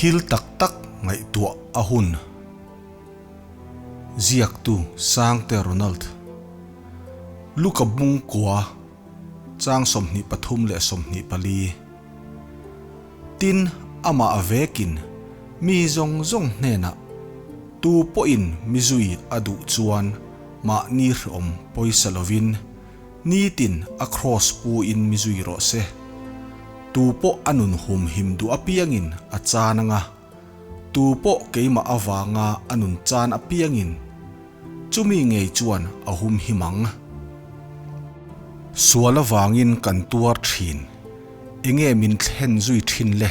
Thil tak tak ngaihtuah a hun. Ziaktu Sangte Ronald. Luka bung kua chang 23 leh 24. Tin, amah a vekin mi zawng zawng hnenah tu pawhin mi zui a duh chuan mahni hreawm pawisa lovin nitin a kraws pu in mi zui rawh se. Tu pawh a nun humhim duh apiangin a chan anga, tu pawh keimah avanga a nun chan apiangin chumi ngei chuan a humhim ang. Sual avangin kan tuar thin, enge min thlen zui thin le?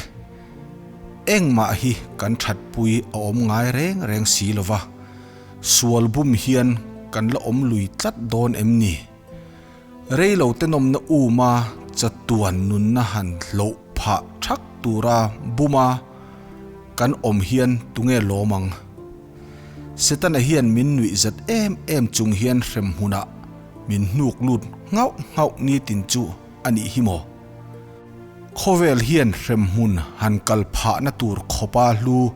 Engmah hi kan thatpui a awm ngai reng reng si lova, sual bum hian kan la awm lui tlat dawn em ni? Reilo te nawmna uma chatuan nunna han hloh phah thak tura buma kan awm hian tunge lawm ang? Setana hian min nuih zat em em chung hian hremhmunah min hnuk lut nghauh nghauh nitin chu a nih hi maw? Khawvel hian hremhmun han kal phahna tur khawpa hlu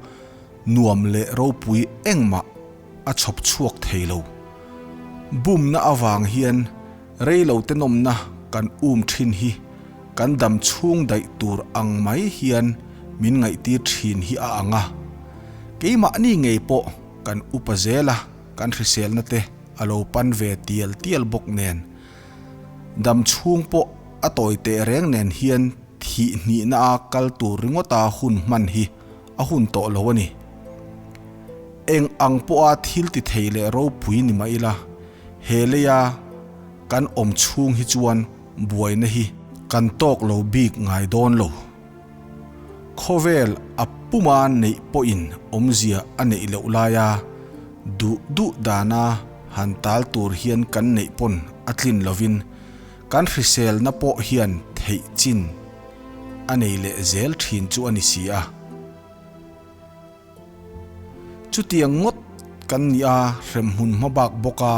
nuam leh ropui engmah a chhawp chhuak thei lo. Bumna avang hian reilo te nawmna kan um thin hi kan dam chhung daih tur ang mai hian min ngaihtir thin hi a ang a. Keimahni ngei pawh kan upa zel a, kan hriselna te a lo pan ve tial tial bawk nen. Dam chhung pawh a tawi teh reng nen hian thih hnihna a kal tur ringawta hun hman hi a hun tawh lo a ni. Eng ang pawha thil ti thei leh ropui ni mah ila, he leia kan awm chhung hi chuan buaina hi kan tawk lo bik ngai dawn lo. Khawvel a puma neih pawhin awmzia a neih loh laia duh duh dana han tal tur hian kan neih pawn a tlin lovin kan hriselna pawh hian theih chin a nei leh zel thin chu a ni si a. Chutiang ngawt kan nih a, hremhmun hma bak bawka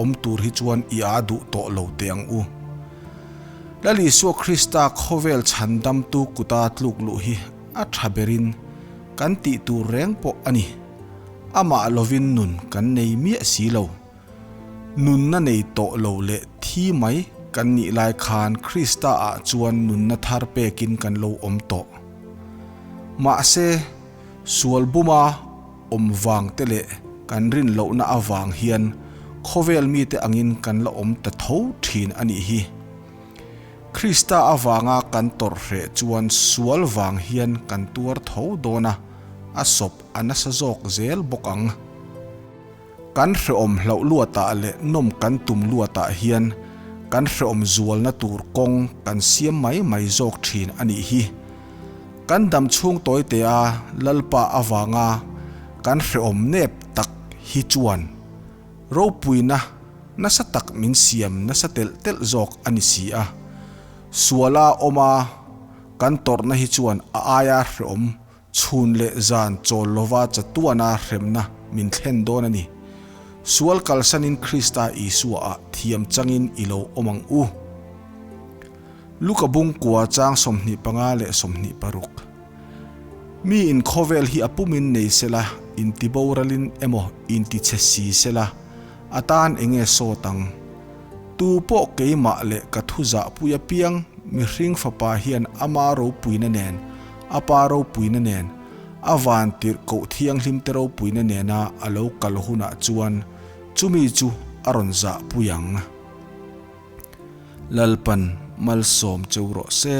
awm tur hi chuan i a duh tawh lo teh ang u. Lal Isua Krista khawvel chhandamtu kuta tluk luh hi a tha berin kan tih tur reng pawh a ni. Amah lovin nun kan nei miah si lo. Nunna nei tawh lo leh thi mai kan nih lai khan Krista ah chuan nunna thar pekin kan lo awm tawh. Mahse, sual buma awm vang te leh kan rin lohna avang hian khawvel mite angin kan la awm ta tho thin a nih hi. Krista avanga kan tawrh hreh chuan sual vang hian kan tuar tho dawn a, a sawp a nasa zawk zel bawk ang. Kan hreawm hlauh luatah leh nawm kan tum luatah hian kan hreawm zualna tur kawng kan siam mai mai zawk thin a nih hi. Kan dam chhung tawitea Lalpa avanga kan hreawm nep tak hi chuan ropuina nasa tak min siam nasa telh telh zawk a ni si a. Suala awma kan tawrhna hi chuan a aia hreawm Chhun leh zan chawl lova chatuana hremna min thlen dawn a ni. Sual kalsanin Krista Isua ah thiam changin i lo awm ang u. Luka bung kua chang 25 leh 26. Mi in khawvel hi a pumin nei sela, intiboralin emaw intichhe si sela, a tan enge sawt ang? Tu pawh keimah leh ka thu zahpui apiang mihring fapa hian ama ropuina nen, A pa ropuina nen, a van tirh koh thianghlim te ropuina nena a lo kal hunah chuan chumi chu a rawn zahpui ang. Lalpan malsawm cheu rawh se.